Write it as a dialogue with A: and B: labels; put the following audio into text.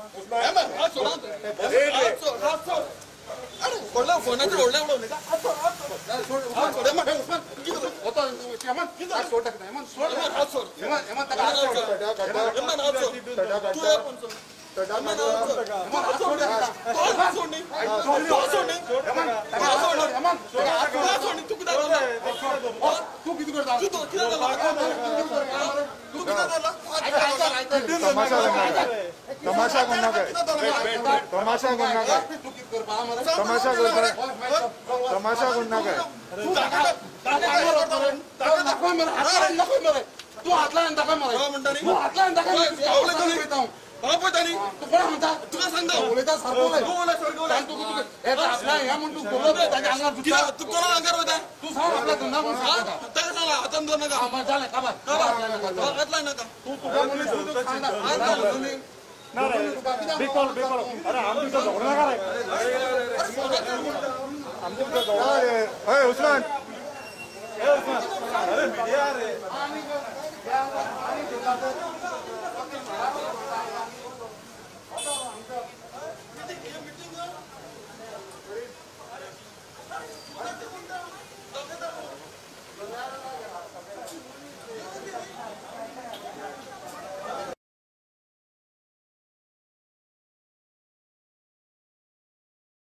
A: हात सोड हात सोड हात सोड. अरे व्हडल्या फोनाचेर व्हडल्या उडोवं हात सोड हात सोड हात सोड. हात सोड हात सोड तूं फोन सोड.
B: तमाशा करना काय? तमाशा करना काय? तमाशा करना तमाशा करना काय?
A: तू हात लाय दाखय मरे, तू हात लाय दाखय. तू कोणा म्हणता? तुका सांगता उलयता सारको उलय. तूं उलय सारको उलय. तूं हात लाय हें म्हूण तूं बोलत ताच्या आंगार दुखता. तूं कोणा आंगार वयता? तूं सांग आपल्या धंदा म्हूण सांग. ताका सांगला हातान दवर नाका. जालें काबार हात लाय नाका. तूं तुका मनीस तूं सांगता.
C: अरे आमचे झगडो नाका रे.
B: आमचे अरे उस्मान
C: अरे मीडिया रे.